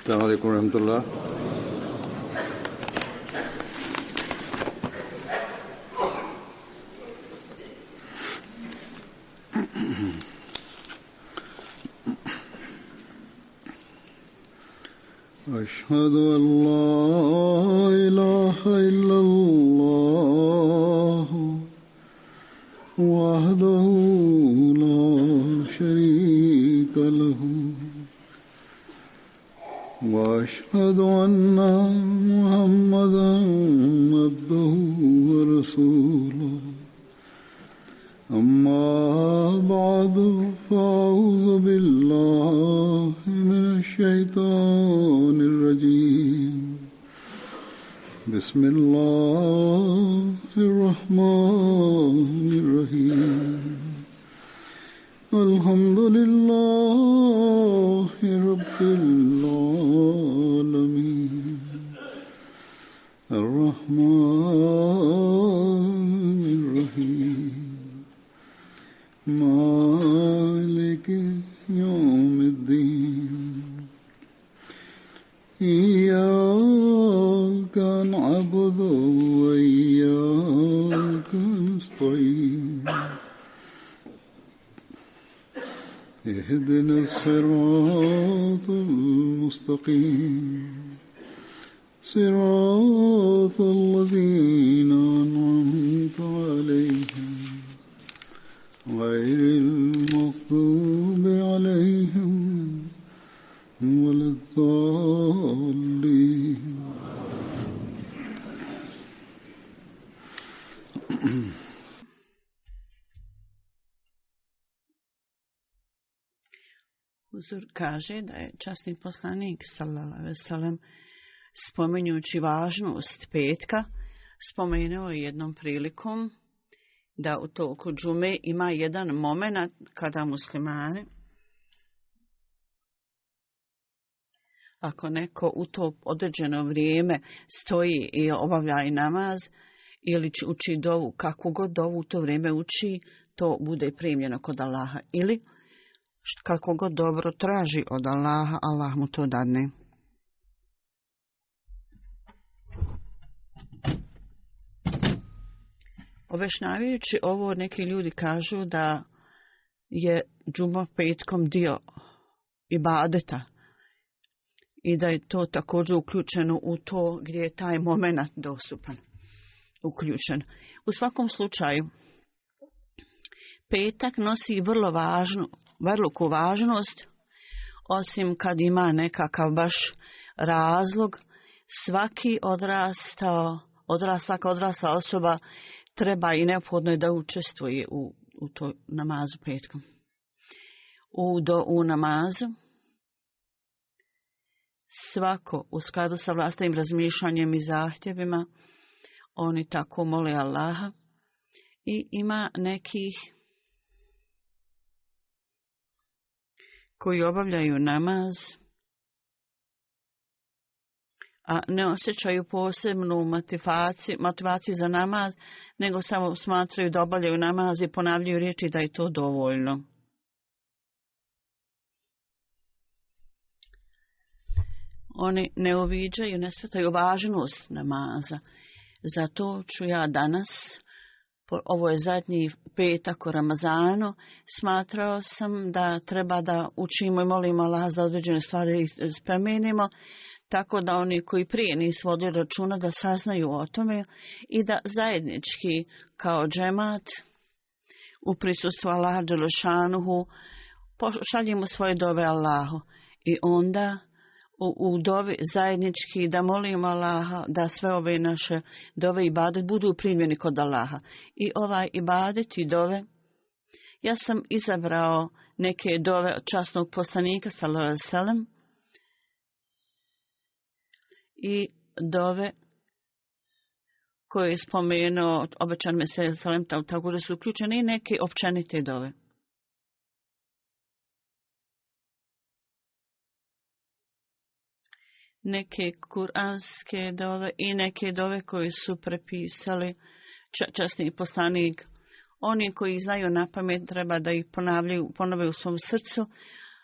السلام عليكم ورحمة الله. أشهد أن لا إله إلا الله وحده لا شريك له وأشهد أن محمدا عبده ورسوله أما بعد فأعوذ بالله من الشيطان الرجيم بسم الله الرحمن الرحيم الحمد لله رب العالمين الرحمن الرحيم مالك يوم الدين إياك نعبد وإياك نستعين اهدنا الصراط المستقيم صراط الذين أنعمت عليهم غير المغضوب عليهم ولا الضالين. Uzur kaže da je časni poslanik sallallahu alejhi ve sellem spominjući važnost petka spomenuo jednom prilikom da u toku džume ima jedan moment kada muslimani, ako neko u to određeno vrijeme stoji i obavlja i namaz ili uči dovu, kako god dovu u to vrijeme uči, to bude primljeno kod Allaha. Ili kako god dobro traži od Allaha, Allah mu to dadne. Objašnjavajući ovo, neki ljudi kažu da je džuma petkom dio ibadeta i da je to također uključeno u to gdje je taj moment dostupan, uključen. U svakom slučaju, petak nosi veliku važnost, osim kad ima nekakav baš razlog. Svaka odrasla osoba treba i neophodno je da učestvuje u toj namazu petkom. U namazu svako u skladu sa vlastnim razmišljanjem i zahtjevima, oni tako mole Allaha. I ima nekih koji obavljaju namaz, a ne osjećaju posebnu motivaciju za namaz, nego samo smatraju da obavljaju namaz i ponavljaju riječi da je to dovoljno. Oni ne uviđaju, ne shvataju važnost namaza. Zato ću ja danas, ovo je zadnji petak u Ramazanu, smatrao sam da treba da učimo i molimo Allah za određene stvari spomenimo, tako da oni koji prije nisu vodili računa da saznaju o tome i da zajednički kao džemat u prisustvu Allaha dželešanuhu pošaljimo svoje dove Allahu i onda u dovi zajednički da molimo Allaha da sve ove naše dove i ibadet budu primljeni kod Allaha. I ovaj ibadet i dove, ja sam izabrao neke dove od časnog poslanika sallallahu alejhi ve sellem i dove koje je spomenuo obećan Mesih sallam, također su uključene i neke općenite dove. Neke kuranske dove i neke dove koje su prepisali časni poslanik. Oni koji znaju na pamet treba da ih ponove u svom srcu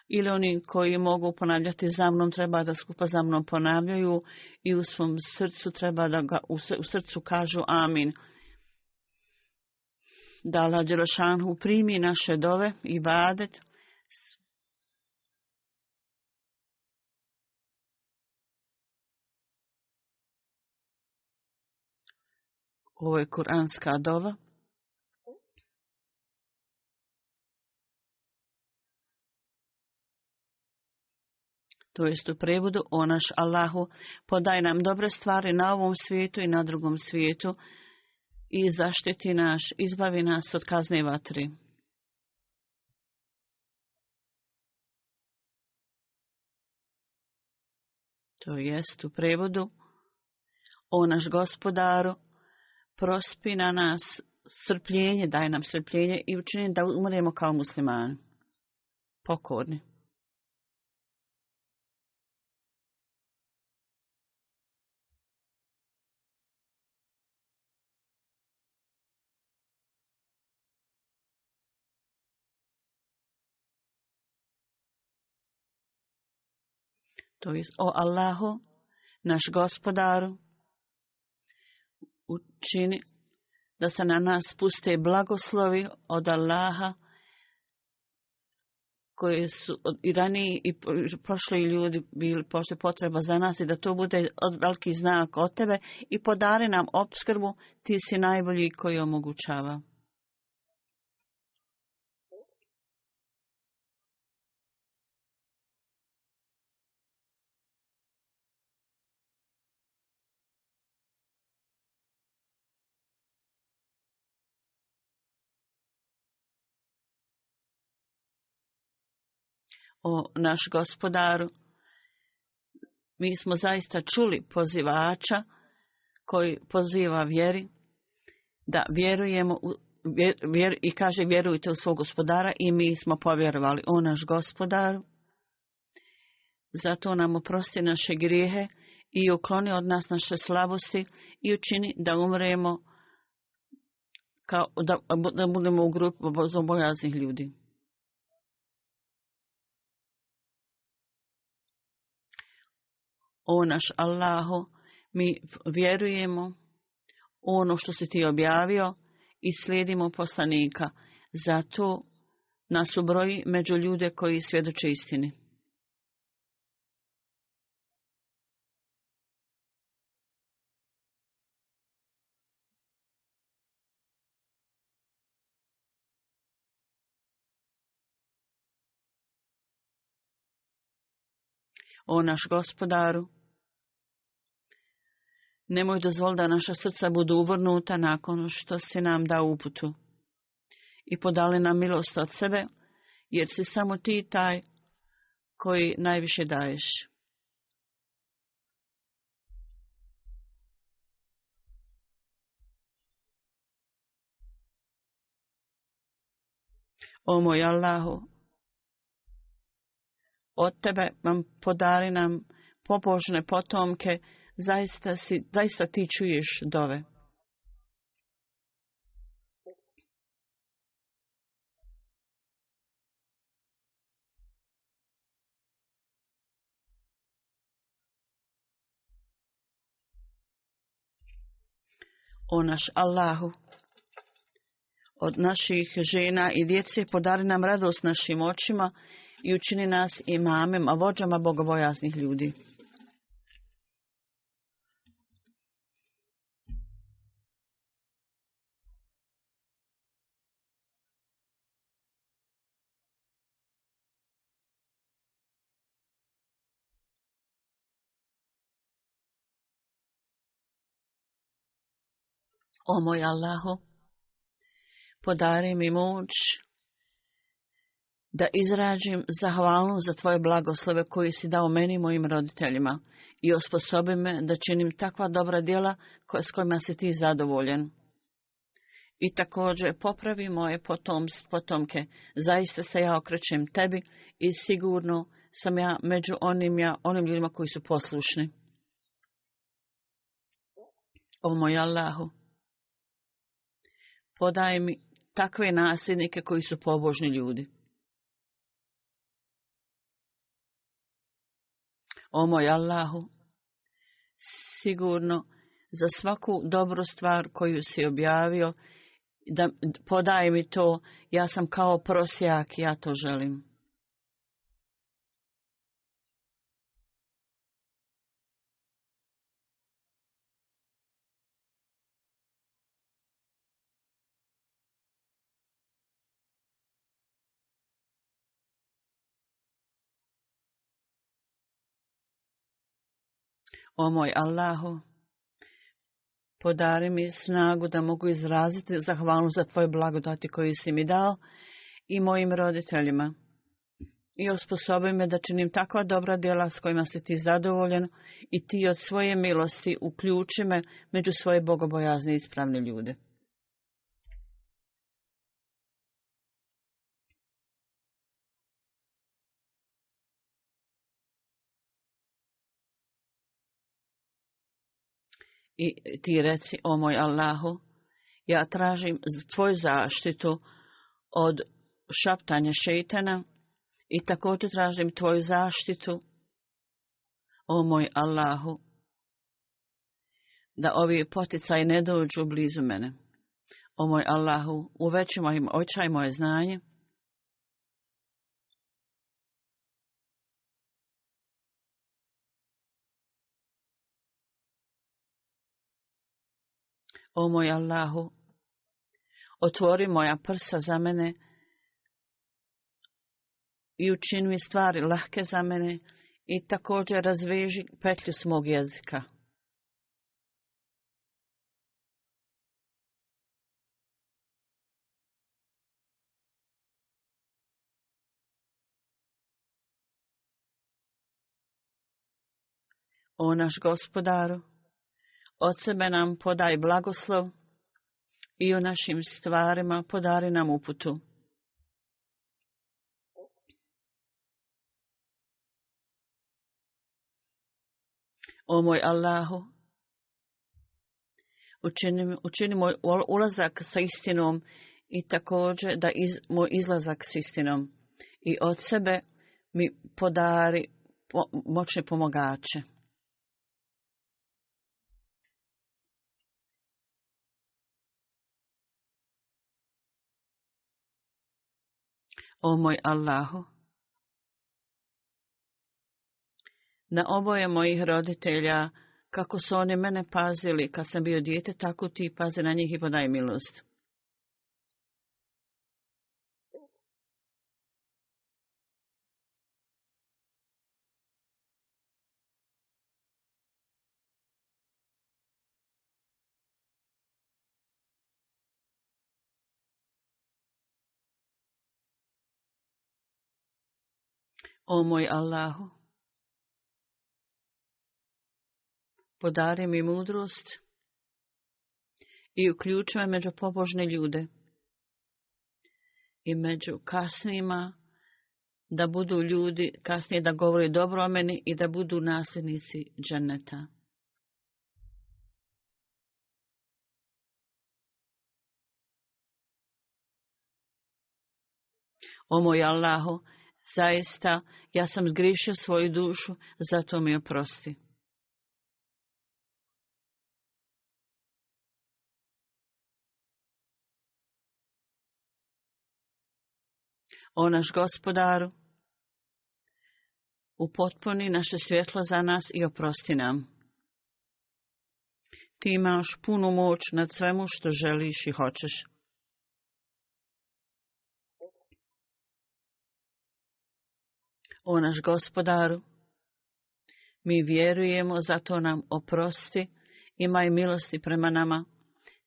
ili oni koji mogu ponavljati za mnom, treba da skupa za mnom ponavljaju i u svom srcu treba da ga u srcu kažu amin. Da Allah Đelešanhu primi naše dove i ibadet. Ovo je kuranska dova. To jest u prevodu: o naš Allahu, podaj nam dobre stvari na ovom svijetu i na drugom svijetu i zaštiti naš, izbavi nas od kazne vatri. To jest u prevodu: o naš Gospodaru, prospi na nas strpljenje, daj nam strpljenje i učini da umremo kao muslimani, pokorni. To jest: o Allahu, naš Gospodaru, učini da se na nas spuste blagoslovi od Allaha, koji su i raniji i prošli ljudi bili pošli potreba za nas, i da to bude veliki znak od tebe, i podari nam opskrbu, ti si najbolji koji omogućava. O naš Gospodaru, mi smo zaista čuli pozivača koji poziva vjeri, da vjerujemo i kaže vjerujte u svog Gospodara, i mi smo povjerovali. O naš Gospodaru, zato nam oprosti naše grijehe i ukloni od nas naše slabosti i učini da umremo da budemo u grupi bogobojaznih ljudi. O naš Allahu, mi vjerujemo ono što si ti objavio i slijedimo poslanika. Zato nas ubroji među ljude koji svjedoče istini. O naš Gospodaru, nemoj dozvoli da naša srca budu uvrnuta nakon što si nam dao uputu i podali nam milost od sebe, jer si samo ti taj koji najviše daješ. O moj Allahu, od tebe vam podari nam pobožne potomke, zaista ti čuješ dove. O naš Allahu, od naših žena i djece podari nam radost našim očima i učini nas imamima, vođama bogobojaznih ljudi. O moj Allahu, podari mi moć da izražim zahvalnost za tvoje blagoslove koje si dao meni i mojim roditeljima, i osposobi me da činim takva dobra djela s kojima si ti zadovoljen. I također popravi moje potomke. Zaista se ja okrećem tebi i sigurno sam ja među onim ljudima koji su poslušni. O moj Allahu, podaj mi takve nasljednike koji su pobožni ljudi. O moj Allahu, sigurno za svaku dobru stvar koju si objavio, da podaj mi to, ja sam kao prosjak, ja to želim. O moj Allahu, podari mi snagu da mogu izraziti zahvalnost za tvoje blagodati koju si mi dao i mojim roditeljima. I osposobi me da činim takva dobra djela s kojima si ti zadovoljen i ti od svoje milosti uključi me među svoje bogobojazne i ispravne ljude. I ti reci, o moj Allahu, ja tražim tvoju zaštitu od šaptanja šejtana i također tražim tvoju zaštitu, o moj Allahu, da ovi poticaji ne dođu blizu mene. O moj Allahu, uveći mojim očaj moje znanje. O moj Allahu, otvori moja prsa za mene i učini mi stvari lahke za mene i također razveži petlju s mog jezika. O naš Gospodaru, od sebe nam podaj blagoslov i u našim stvarima podari nam uputu. O moj Allahu, učini moj ulazak sa istinom i također da moj izlazak s istinom. I od sebe mi podari moćne pomogače. O moj Allahu, na oboje mojih roditelja, kako su oni mene pazili kad sam bio dijete, tako ti pazi na njih i podaj milost. O moj Allahu, podari mi mudrost i uključi me među pobožne ljude i među kasnijima da budu ljudi kasnije da govori dobro o meni i da budu nasljednici dženneta. O moj Allahu, zaista ja sam zgriješio svoju dušu, zato mi oprosti. O naš Gospodaru, upotpuni naše svjetlo za nas i oprosti nam. Ti imaš punu moć nad svemu što želiš i hoćeš. O naš Gospodaru, mi vjerujemo, zato nam oprosti, imaj milosti prema nama.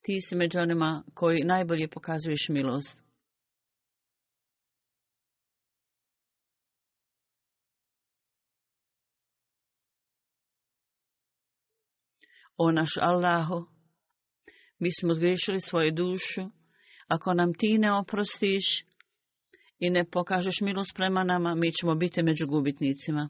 Ti si među onima koji najbolje pokazuješ milost. O naš Allahu, mi smo zgriješili svoju dušu, ako nam ti ne oprostiš i ne pokažeš milost prema nama, mi ćemo biti među gubitnicima.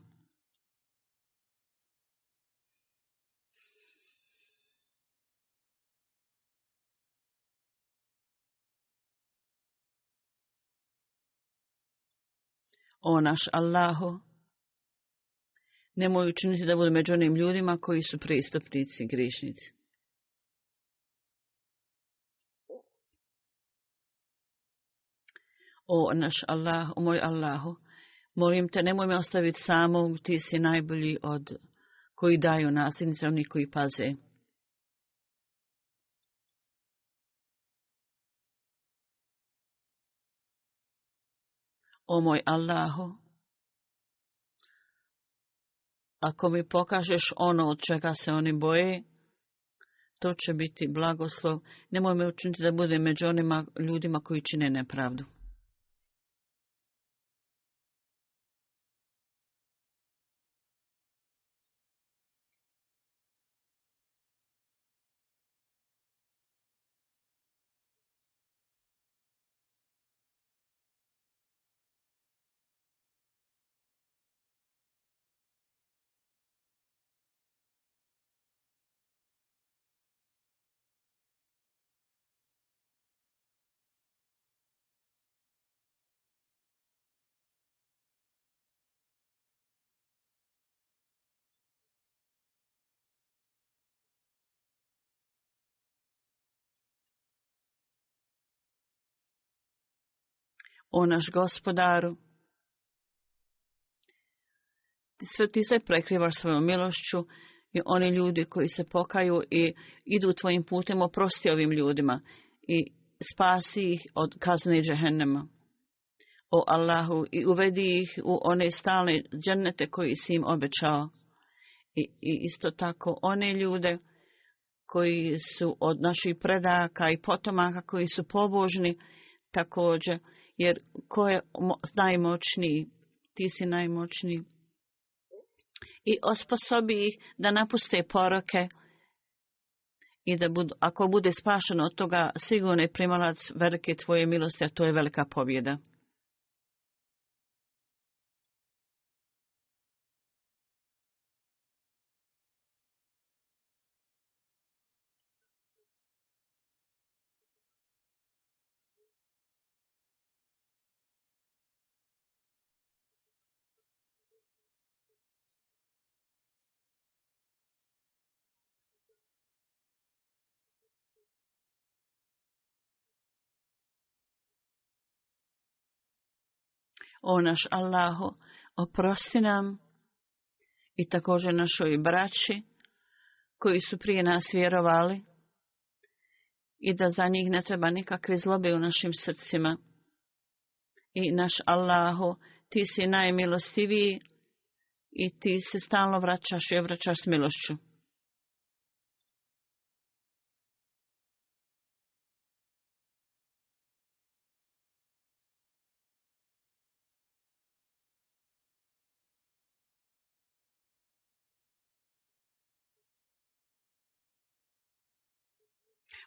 O naš Allahu, Nemoj učiniti da budu među onim ljudima koji su prestupnici, griješnici. O naš Allah, o moj Allahu, molim te, nemoj me ostaviti samog, ti si najbolji od koji daju nasljednice, oni koji paze. O moj Allahu, ako mi pokažeš ono od čega se oni boje, to će biti blagoslov. Nemoj me učiniti da budem među onima ljudima koji čine nepravdu. O naš Gospodaru, ti sve prekrivaš svojom milošću i oni ljudi koji se pokaju i idu tvojim putem, oprosti ovim ljudima i spasi ih od kazne džehennema. O Allahu, i uvedi ih u one stalne džennete koji si im obećao. I isto tako one ljude koji su od naših predaka i potomaka koji su pobožni također, jer ko je najmoćniji, ti si najmoćniji. I osposobi ih da napuste poroke i da budu, ako bude spašeno od toga, sigurno je primalac velike tvoje milosti, a to je velika pobjeda. O naš Allahu, oprosti nam i također našoj braći koji su prije nas vjerovali i da za njih ne treba nikakve zlobe u našim srcima. I naš Allahu, ti si najmilostiviji i ti se stalno vraćaš i obraćaš s milošću.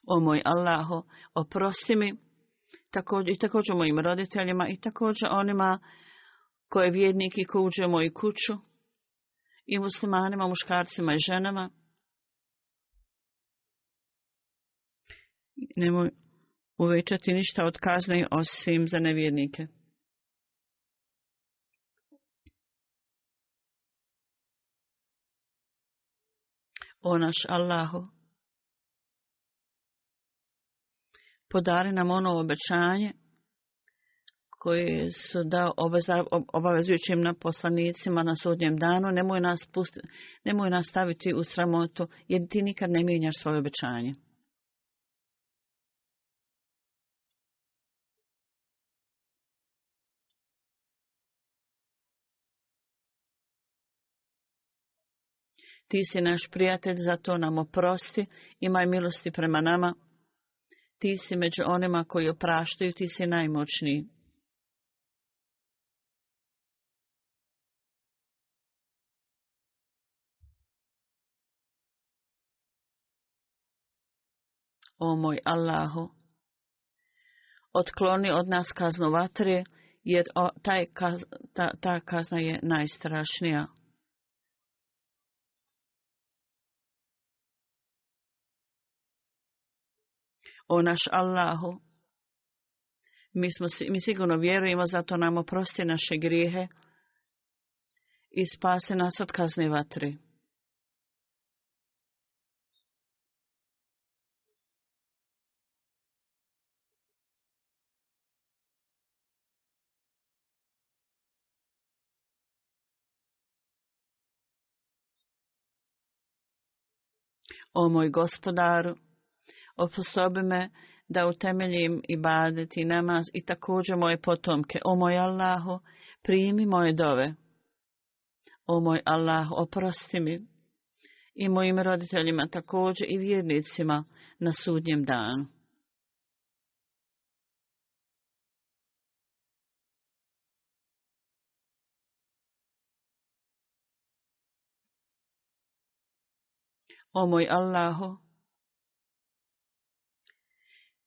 O moj Allahu, oprosti mi također mojim roditeljima i također onima koje vjernik i ko uđe u moju kuću i muslimanima, muškarcima i ženama. Nemoj uvećati ništa od kazne osim za nevjernike. O naš Allahu, podari nam ono obećanje koje su dao obavezujućim na poslanicima na sudnjem danu. Nemoj nas staviti u sramotu, jer ti nikad ne mijenjaš svoje obećanje. Ti si naš prijatelj, zato nam oprosti, imaj milosti prema nama. Ti si među onima koji opraštaju, ti si najmoćniji. O moj Allahu, otkloni od nas kaznu vatre, jer ta kazna je najstrašnija. O naš Allahu, mi sigurno vjerujemo, zato nam oprosti naše grijehe i spasi nas od kazne vatre. O moj Gospodaru, osposobi me da utemeljim ibadet i namaz i također moje potomke. O moj Allahu, primi moje dove. O moj Allah, oprosti mi i mojim roditeljima također i vjernicima na sudnjem danu. O moj Allahu,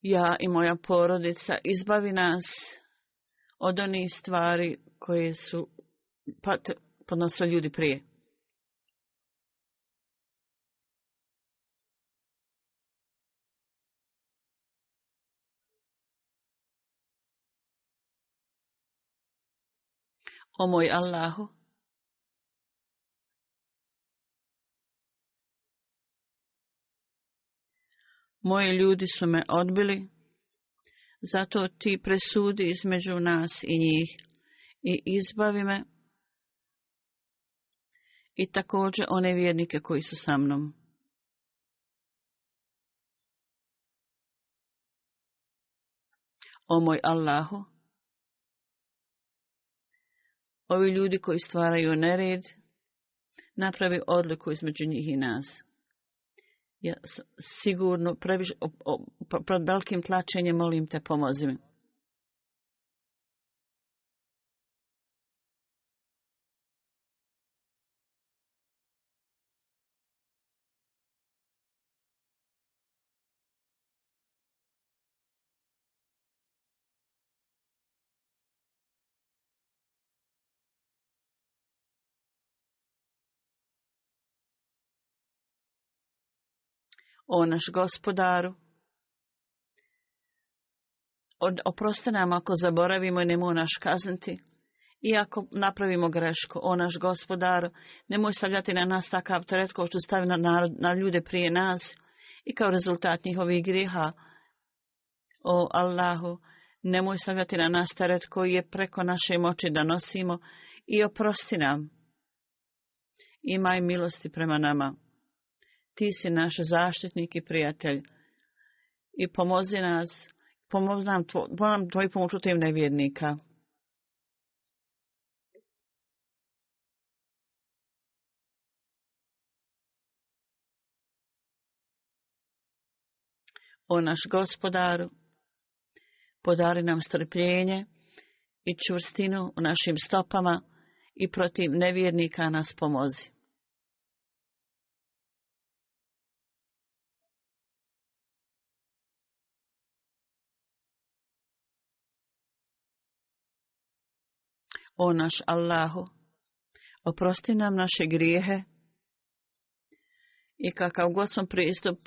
ja i moja porodica, izbavi nas od onih stvari koje su podnosili ljudi prije. O moj Allahu, moji ljudi su me odbili, zato ti presudi između nas i njih i izbavi me i također one vjernike koji su sa mnom. O moj Allahu, ovi ljudi koji stvaraju nered, napravi odliku između njih i nas. Ja sigurno pred velikim tlačenjem molim te, pomozi mi. O naš Gospodaru, oprosti nam ako zaboravimo i nemoj naš kazniti. I ako napravimo grešku, o naš Gospodaru, nemoj stavljati na nas takav teret kao što stavi na ljude prije nas i kao rezultat njihovih grijeha. O Allahu, nemoj stavljati na nas teret koji je preko naše moći da nosimo i oprosti nam. Imaj milosti prema nama. Ti si naš zaštitnik i prijatelj i pomozi nam tvoju pomoć u tim nevjernika. O naš Gospodaru, podari nam strpljenje i čvrstinu u našim stopama i protiv nevjernika nas pomozi. O naš Allahu, oprosti nam naše grijehe i kakav god smo pristup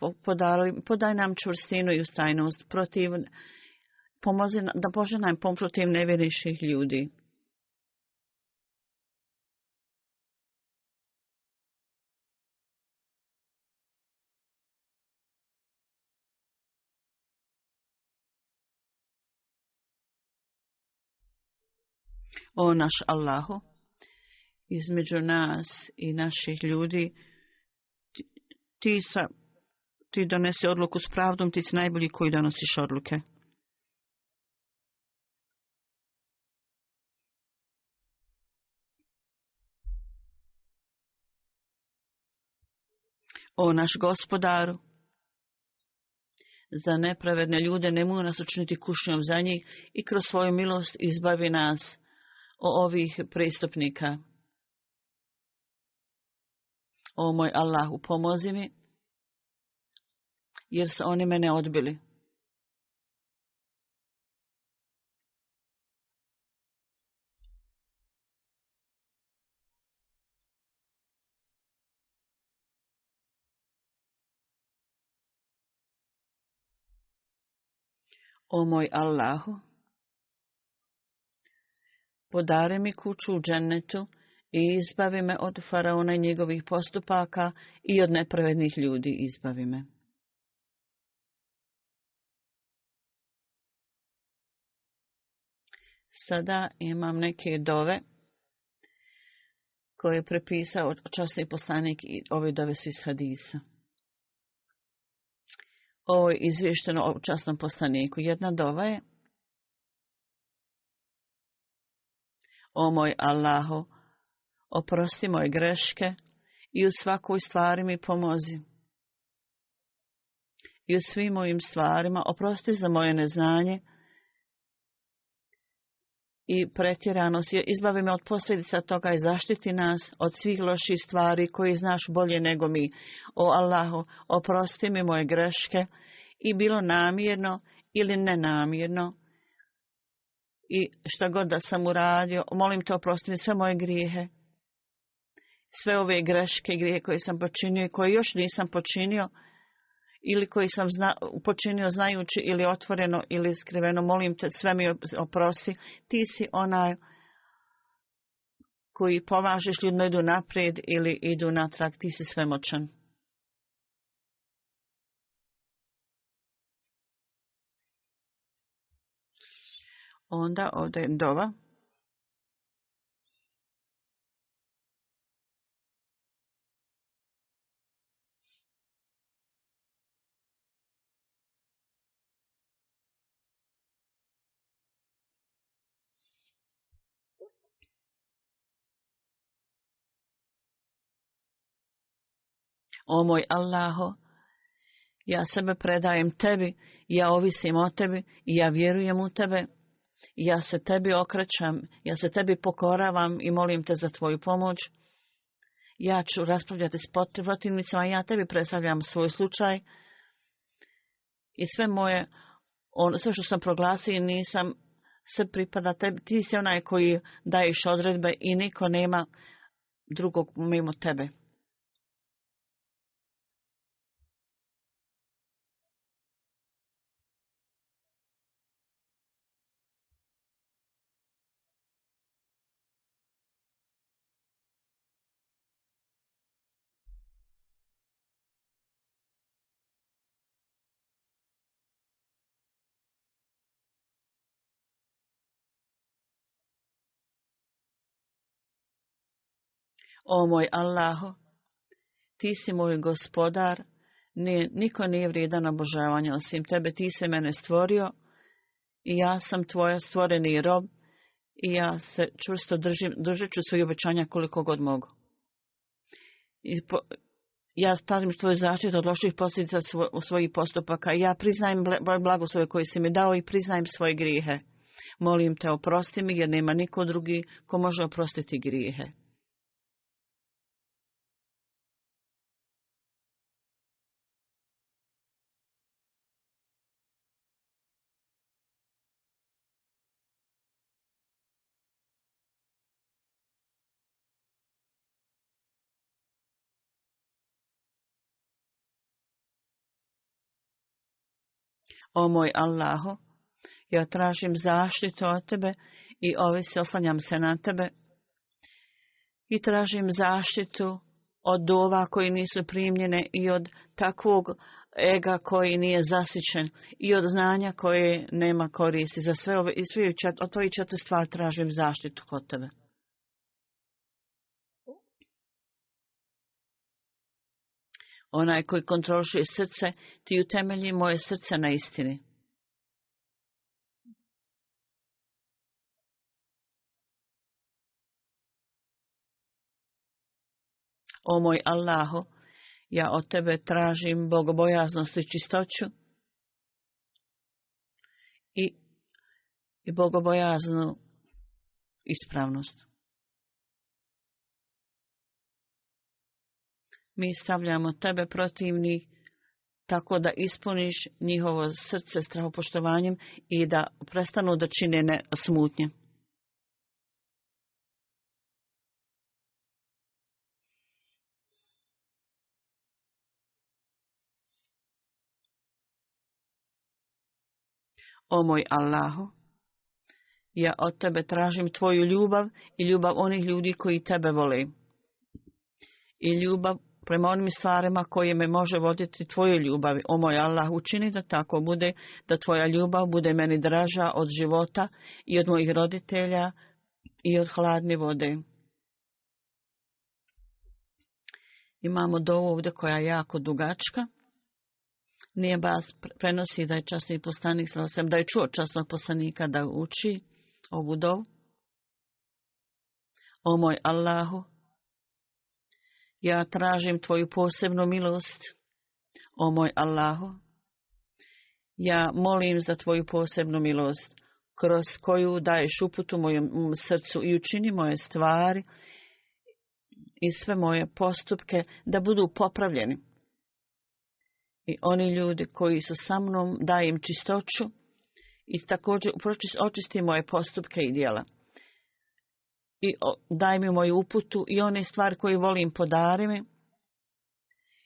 podaj nam čvrstinu i ustajnost da Bože nam pomoć protiv nevjerničkih ljudi. O naš Allahu, između nas i naših ljudi, ti donesi odluku s pravdom, ti si najbolji koji donosiš odluke. O naš Gospodaru, za nepravedne ljude nemoj nas učiniti kušnjom za njih i kroz svoju milost izbavi nas od ovih prestupnika. O moj Allahu, pomozi mi, jer su oni mene odbili. O moj Allahu, podari mi kuću u džennetu I izbavi me od faraona i njegovih postupaka i od nepravednih ljudi izbavi me. Sada imam neke dove koje je prepisao časni poslanik i ove dove su iz hadisa. Ovo je izvješteno o časnom poslaniku. Jedna dova je: O moj Allaho, oprosti moje greške i u svakoj stvari mi pomozi. I u svim mojim stvarima oprosti za moje neznanje i pretjeranost. Izbavi me od posljedica toga i zaštiti nas od svih loših stvari koji znaš bolje nego mi. O Allahu, oprosti mi moje greške i bilo namjerno ili nenamjerno. I šta god da sam uradio, molim te oprosti mi sve moje grijehe. Sve ove greške i grijehe koje sam počinio i koje još nisam počinio, ili koji sam počinio znajući ili otvoreno ili skriveno, molim te sve mi oprosti. Ti si onaj koji pomažeš ljudima idu naprijed ili idu natrag, ti si svemoćan. Onda ovdje je dova. O moj Allaho, ja sebe predajem tebi, ja ovisim o tebi i ja vjerujem u tebe. Ja se tebi okrećam, ja se tebi pokoravam i molim te za tvoju pomoć. Ja ću raspravljati s protivnicama, ja tebi predstavljam svoj slučaj i sve moje, sve što sam proglasio nisam se pripada tebi. Ti si onaj koji daješ odredbe i niko nema drugog mimo tebe. O moj Allaho, ti si moj gospodar, niko nije vrijedan obožavanja osim tebe, ti si mene stvorio i ja sam tvoj stvoreni rob i ja se čvrsto držat ću svojih obećanja koliko god mogu. Ja stavim tvoju zaštitu od loših posljedica svojih postupaka i ja priznajem blagoslove koje si mi dao i priznajem svoje grijehe. Molim te, oprosti mi jer nema niko drugi ko može oprostiti grijehe. O moj Allaho, ja tražim zaštitu od tebe i oslanjam se na tebe i tražim zaštitu od dova koji nisu primljene i od takvog ega koji nije zasićen i od znanja koje nema koristi. Za sve ove, od tvojih 4 stvari tražim zaštitu kod tebe. Onaj koji kontroliše srce, ti utemelji moje srce na istini. O moj Allaho, ja od tebe tražim bogobojaznost i čistoću i bogobojaznu ispravnost. Mi stavljamo tebe protivni tako da ispuniš njihovo srce strahopoštovanjem i da prestanu da čine smutnje. O moj Allaho, Ja od tebe tražim tvoju ljubav i ljubav onih ljudi koji tebe vole. I ljubav prema onim stvarima koje me može voditi tvojoj ljubavi. O moj Allah, učini da tako bude, da tvoja ljubav bude meni draža od života i od mojih roditelja i od hladne vode. Imamo dovu ovdje koja je jako dugačka. Nije bas prenosi da je časni poslanik, da je čuo časnog poslanika da uči ovu dovu. O moj Allahu, ja tražim tvoju posebnu milost. O moj Allahu, ja molim za tvoju posebnu milost, kroz koju daješ uputu mojem srcu i učini moje stvari i sve moje postupke da budu popravljeni. I oni ljudi koji su sa mnom, daj im čistoću i također očisti moje postupke i djela. I daj mi moju uputu i one stvari koje volim podari mi.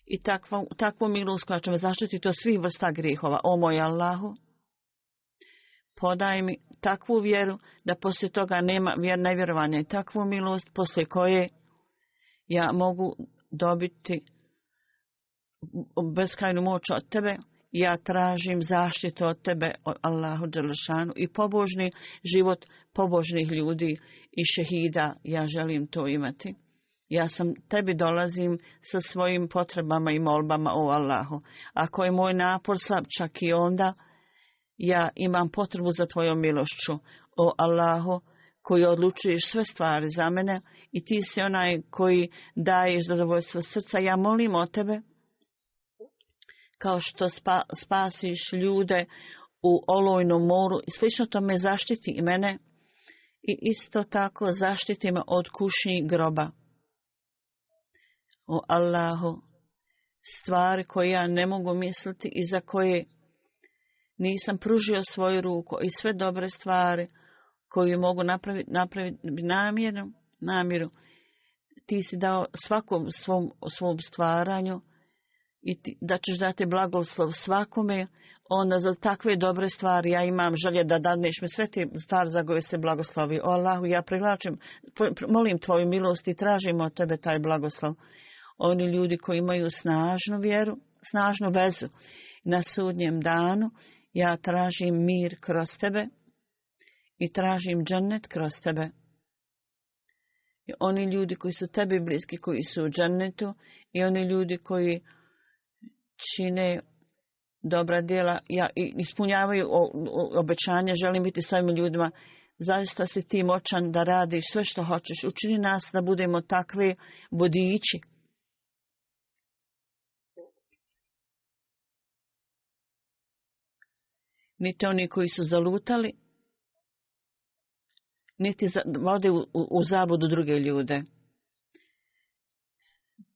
I takvu milost koja će me zaštititi od svih vrsta grehova. O moj Allahu, podaj mi takvu vjeru da poslije toga nema nevjerovanja i takvu milost poslije koje ja mogu dobiti beskrajnu moć od tebe. Ja tražim zaštitu od tebe, od Allahu dželešanu, i pobožni život pobožnih ljudi i šehida. Ja želim to imati. Ja sam tebi dolazim sa svojim potrebama i molbama, o Allahu. Ako je moj napor slab, čak i onda ja imam potrebu za tvojom milošću, o Allahu, koji odlučuješ sve stvari za mene i ti si onaj koji daješ zadovoljstvo srca. Ja molim o tebe, kao što spasiš ljude u olujnom moru, i slično tome zaštiti i mene i isto tako zaštiti me od kušnji groba. O Allahu, stvari koje ja ne mogu misliti i za koje nisam pružio svoju ruku i sve dobre stvari koje mogu napraviti namjeru, ti si dao svakom svom stvaranju i da ćeš dati blagoslov svakome, onda za takve dobre stvari ja imam želje da dadneš mi sve te stvari za koje se blagoslovi. O Allahu, ja privlačim, molim tvoju milost i tražim od tebe taj blagoslov. Oni ljudi koji imaju snažnu vjeru, snažnu vezu na sudnjem danu, ja tražim mir kroz tebe i tražim džennet kroz tebe. I oni ljudi koji su tebi bliski, koji su u džennetu, i oni ljudi koji čine dobra djela, ispunjavaju obećanja, želim biti s ovim ljudima. Zaista si ti moćan da radiš sve što hoćeš. Učini nas da budemo takve vodiči. Niti oni koji su zalutali, niti vode u zabludu druge ljude.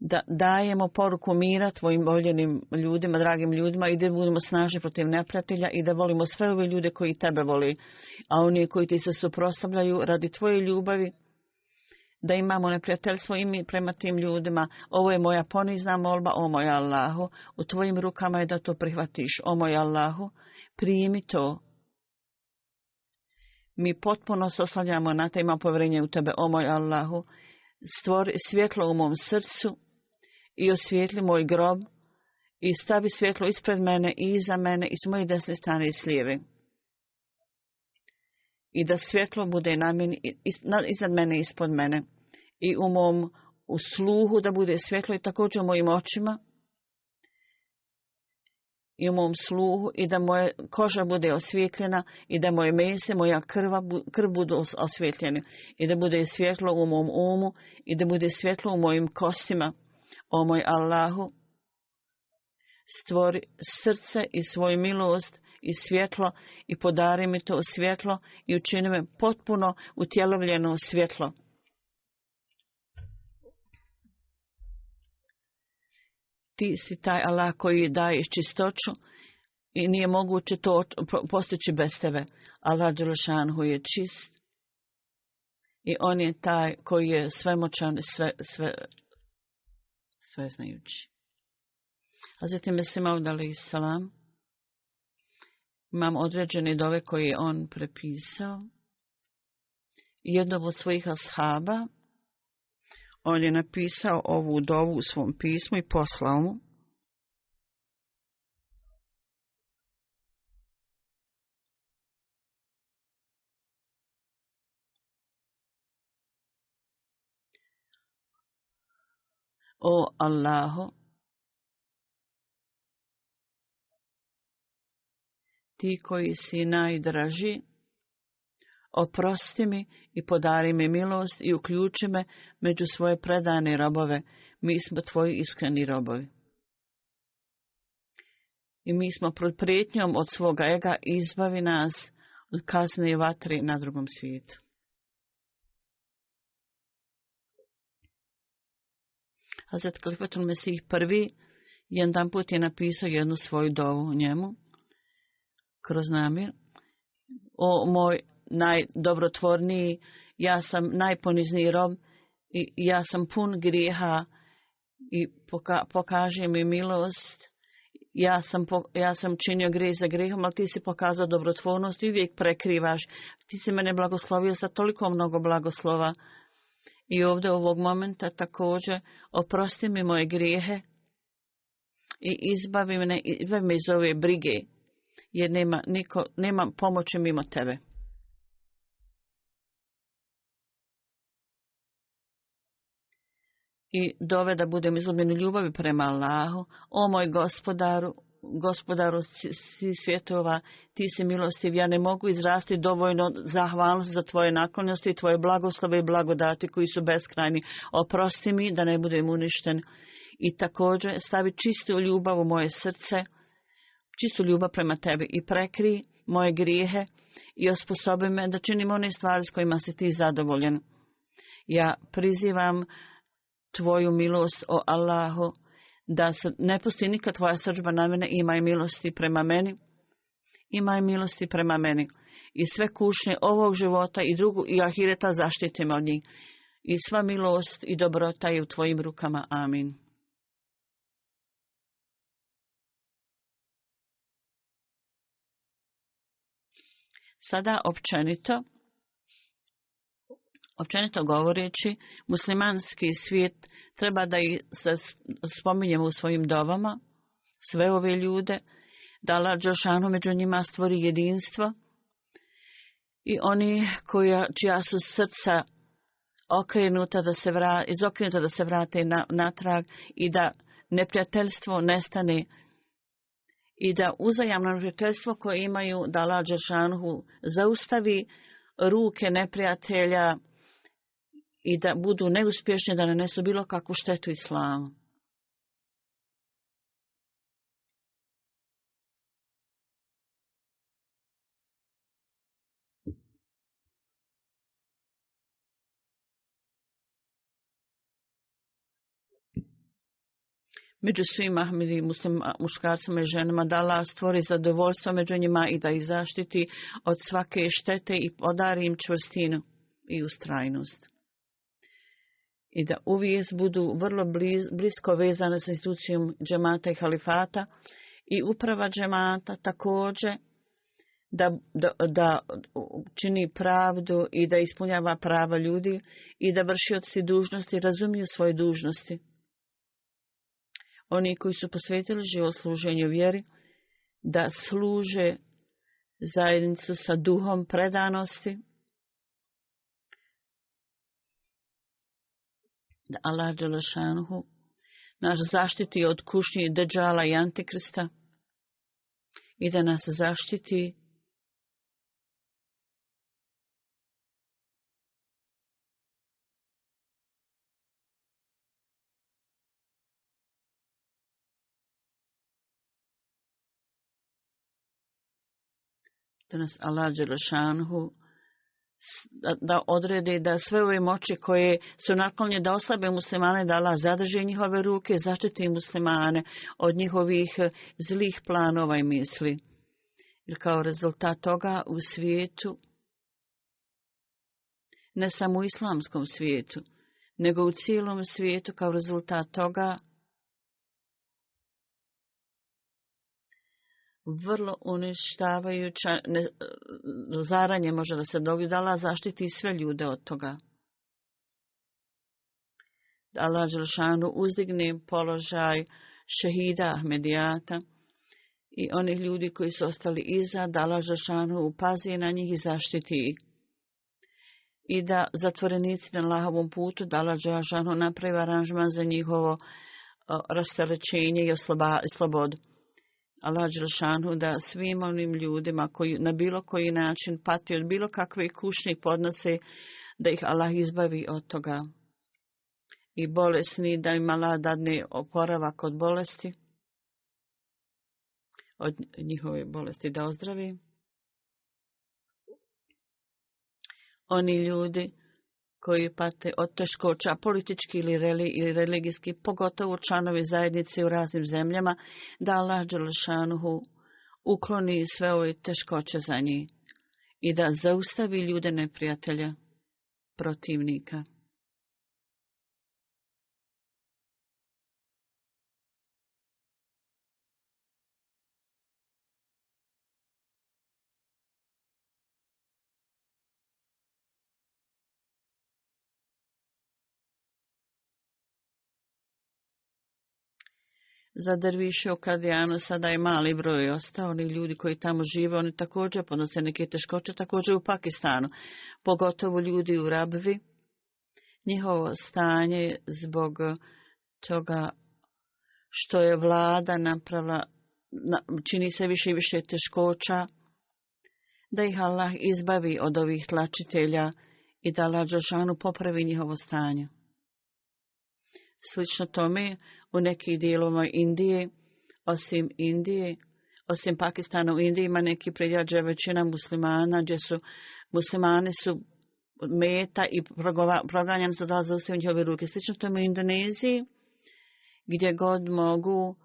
Da dajemo poruku mira tvojim voljenim ljudima, dragim ljudima, i da budemo snažni protiv neprijatelja i da volimo sve ove ljude koji tebe voli, a oni koji ti se suprotstavljaju radi tvoje ljubavi, da imamo neprijateljstvo i mi prema tim ljudima. Ovo je moja ponizna molba, o moj Allahu, u tvojim rukama je da to prihvatiš, o moj Allahu, primi to. Mi potpuno se oslanjamo na te, imam povjerenje u tebe, o moj Allahu, stvori svjetlo u mom srcu i osvijetli moj grob i stavi svjetlo ispred mene i iza mene i s moje desne strane i s lijeve. I da svjetlo bude na meni, iznad mene i ispod mene. I u mom sluhu da bude svjetlo i također u mojim očima i u mom sluhu, i da moja koža bude osvjetljena i da moje mese, moja krv budu osvjetljeni i da bude svjetlo u mom umu i da bude svjetlo u mojim kostima. O moj Allahu, stvori srce i svoju milost i svjetlo i podari mi to svjetlo i učini me potpuno utjelovljeno svjetlo. Ti si taj Allah koji daješ čistoću i nije moguće to postići bez tebe. Allah dželešanhu je čist i on je taj koji je svemoćan, sve znajući. Hazreti Mesih Maud alejhi selam, imam određene dove koje je on prepisao jednom od svojih ashaba. On je napisao ovu dovu u svom pismu i poslao mu. O Allaho, ti koji si najdraži, oprosti mi i podari mi milost i uključi me među svoje predane robove. Mi smo tvoji iskreni robovi. I mi smo pod prijetnjom od svoga ega, izbavi nas od kazne i vatre na drugom svijetu. Hazret Kalifatul Mesih prvi jedan put je napisao jednu svoju dovu njemu kroz namir. O moj najdobrotvorniji, ja sam najponizniji rob i ja sam pun grijeha i pokaži mi milost. Ja sam činio grijeh za grijehom, ali ti si pokazao dobrotvornost i uvijek prekrivaš. Ti si mene blagoslovio sa toliko mnogo blagoslova. I ovdje ovog momenta također oprosti mi moje grijehe i izbavi me iz ove brige, jer nema pomoći mimo tebe. I dove da budem izgubljeni ljubavi prema Allahu. O moj gospodaru svjetova, ti si milostiv, ja ne mogu izrasti dovoljno zahvalnosti za tvoje naklonosti i tvoje blagoslove i blagodati koji su beskrajni. Oprosti mi da ne budem uništen i također stavi čistu ljubav u moje srce, čistu ljubav prema tebi i prekri moje grijehe i osposobi me da činim one stvari s kojima si ti zadovoljen. Ja prizivam tvoju milost, o Allahu, da se ne pusti nikad tvoja srdžba na mene, imaj milosti prema meni. Imaj milosti prema meni. I sve kušnje ovog života i ahireta zaštiti me od njih. I sva milost i dobrota je u tvojim rukama. Amin. Sada općenito govoreći, muslimanski svijet treba da ih spominjemo u svojim dovama, sve ove ljude, da Allah dželešanu među njima stvori jedinstvo i oni čija su srca izokrenuta da se vrate natrag i da neprijateljstvo nestane i da uzajamno neprijateljstvo koje imaju da Allah dželešanu zaustavi ruke neprijatelja i da budu neuspješni, da nanesu bilo kakvu štetu islamu. Među svim Ahmedi muškarcima i ženama da Allah stvori zadovoljstvo među njima i da ih zaštiti od svake štete i podari im čvrstinu i ustrajnost. I da uvijek budu vrlo blisko vezane s institucijom džemata i halifata i uprava džemata također da čini pravdu i da ispunjava prava ljudi i da vršioci dužnosti razumiju svoje dužnosti. Oni koji su posvetili život služenju vjeri, da služe zajednicu sa duhom predanosti, da Allah dželešanu nas zaštiti od kušnji Dejjala i Antikrista i da nas zaštiti Allah dželešanu da odredi da sve ove moći koje su naklonjene da oslabe muslimane, da Allah zadrži njihove ruke, zaštiti muslimane od njihovih zlih planova i misli. I kao rezultat toga u svijetu, ne samo u islamskom svijetu, nego u cijelom svijetu, kao rezultat toga vrlo uništavajuća zaranje može da se dogodi, da Allah zaštiti sve ljude od toga. Da Allah Đelešanu uzdigne položaj šehida Ahmedijata i onih ljudi koji su ostali iza, da Allah Đelešanu upazi na njih i zaštiti ih. I da zatvorenici na Allahovom putu, da Allah Đelešanu napravi aranžman za njihovo rasterećenje i slobodu. Allah Đelešanu da svim onim ljudima koji na bilo koji način pati od bilo kakve kušnje podnose, da ih Allah izbavi od toga. I bolesni, da im Allah dadne oporavak od bolesti, od njihove bolesti da ozdravi. Oni ljudi koji pate od teškoća politički ili religijski, pogotovo članovi zajednice u raznim zemljama, da Allah Đelešanuhu ukloni sve ove teškoće za njih i da zaustavi ljude neprijatelja, protivnika. Za derviše u Kadijanu sada je mali broj ostao. Oni ljudi koji tamo žive, oni također podnose neke teškoće, također u Pakistanu. Pogotovo ljudi u Rabvi. Njihovo stanje zbog toga što je vlada napravila, čini se više i više teškoća, da ih Allah izbavi od ovih tlačitelja i da Allah Đelešanu popravi njihovo stanje. Slično tome u nekih dijelovima Indije, osim Pakistana u Indiji ima neki predjađe većina muslimana, gdje su muslimani su meta i proganjani su da zaustavljaju njihove ruke. Slično tome u Indoneziji, gdje god mogu,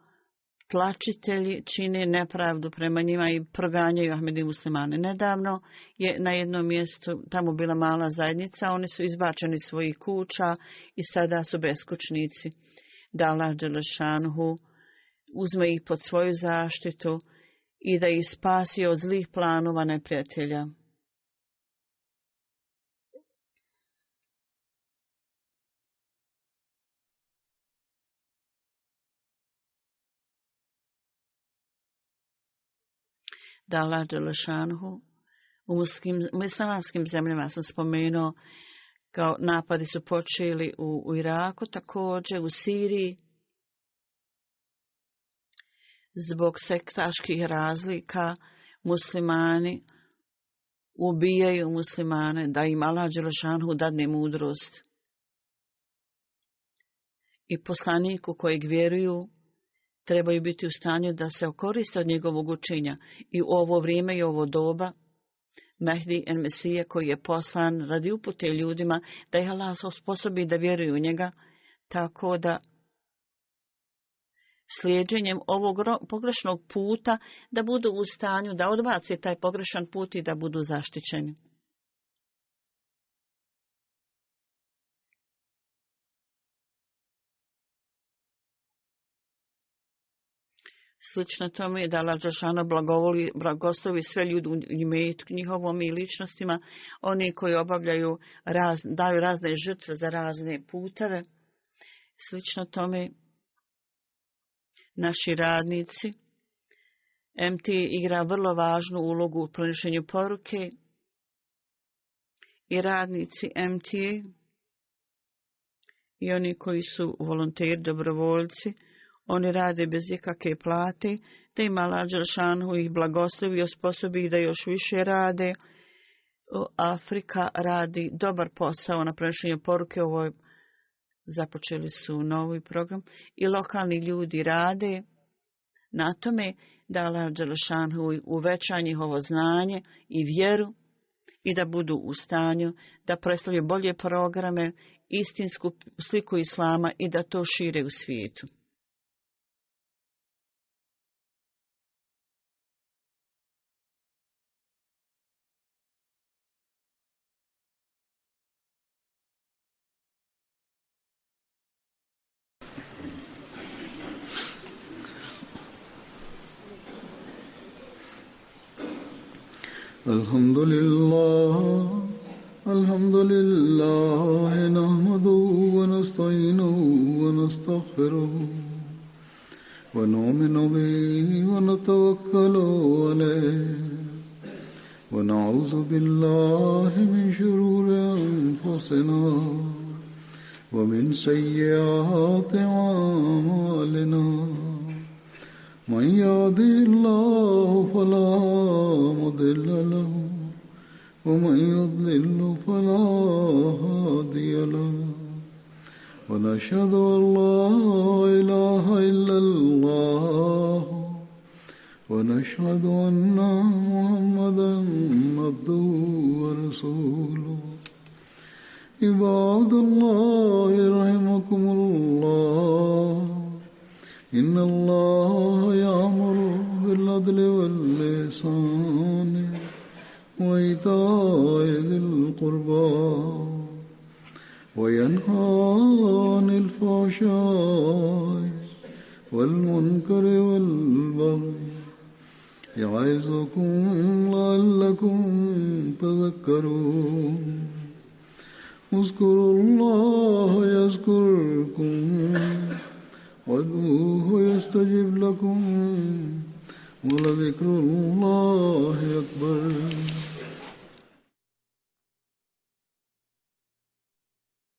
tlačitelji čine nepravdu prema njima i proganjaju Ahmedi muslimane. Nedavno je na jednom mjestu tamo bila mala zajednica, oni su izbačeni iz svojih kuća i sada su beskućnici. Da Allah Đelešanuhu uzme ih pod svoju zaštitu i da ih spasi od zlih planova neprijatelja. Da Allah Đelešanuhu u muslimanskim zemljama sam spomenuo kao napadi su počeli u Iraku, također u Siriji, zbog sektaških razlika muslimani ubijaju muslimane, da im Allah Đelešanuhu dadne mudrost. I poslaniku kojeg vjeruju trebaju biti u stanju da se koriste od njegovog učenja. I u ovo vrijeme i ovo doba Mehdi en Mesija koji je poslan radi upute ljudima, da ih Allah osposobi da vjeruju u njega, tako da slijeđenjem ovog pogrešnog puta da budu u stanju da odbace taj pogrešan put i da budu zaštićeni. Slično tome je da Allah Đelešanu blagoslovi sve ljudi u njihovom i ličnostima, oni koji obavljaju, daju razne žrtve za razne puteve. Slično tome naši radnici. MT igra vrlo važnu ulogu u prenošenju poruke i radnici MT i oni koji su volonteri, dobrovoljci, oni rade bez ikakve plate, da im Allah Đelešanu ih blagoslovi i osposobi da još više rade. Afrika radi dobar posao na prenošenju poruke, započeli su novi program i lokalni ljudi rade na tome da Allah Đelešanu uveća njihovo znanje i vjeru i da budu u stanju da predstavljaju bolje programe, istinsku sliku Islama i da to šire u svijetu. الحمد لله نحمده ونستعينه ونستغفره ونؤمن به ونتوكل عليه ونعوذ بالله من شرور أنفسنا ومن سيئات أعمالنا من يهده الله فلا مضل له ومن يضلل فلا هادي له ونشهد أن لا إله إلا الله ونشهد أن محمدا عبده ورسوله عباد الله رحمكم الله إن الله يأمر بالعدل والإحسان وإيتاء ذي القربى وينهى عن الفحشاء والمنكر والبغي يعظكم لعلكم تذكرون اذكروا الله يذكركم وادعوه يستجب لكم ولذكر الله أكبر